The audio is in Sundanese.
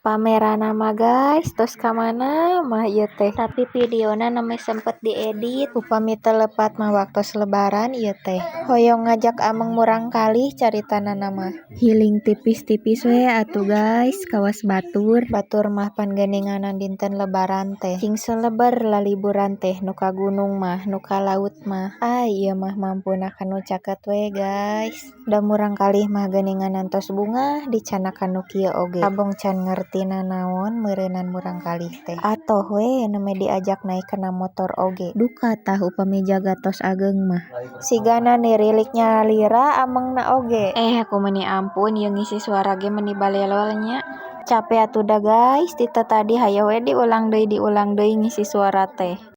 Pamerana mah, guys, tos ka mana mah ieu teh. Tapi videona nembe sempet diedit. Upami teu lepat mah waktos Lebaran ieu teh. Hoyong ngajak ameng murangkalih caritana mah. Healing tipis-tipis we atuh, guys, kawas batur. Batur mah pan geuninganan dinten Lebaran teh. Cing seleber laliburan teh, nu ka gunung mah, nu ka laut mah. Ah, ieu mah mampuna ka nu caket we, guys. Da murangkalih mah geuninganan tos bungah dicandak kanu kieu oge. Kabong can ngarti nanaon meureunan murangkalih teh. Atoh we nembe diajak naek kana motor oge. Duka tah upami jaga tos ageng mah. Sigana nirilik nyalira amengna oge. Eh, aku meni ampun ieu ngisi suara ge meni balelol nya. Cape atuh da, guys, ti tatadi hayoh we diulang deui ngisi suara teh.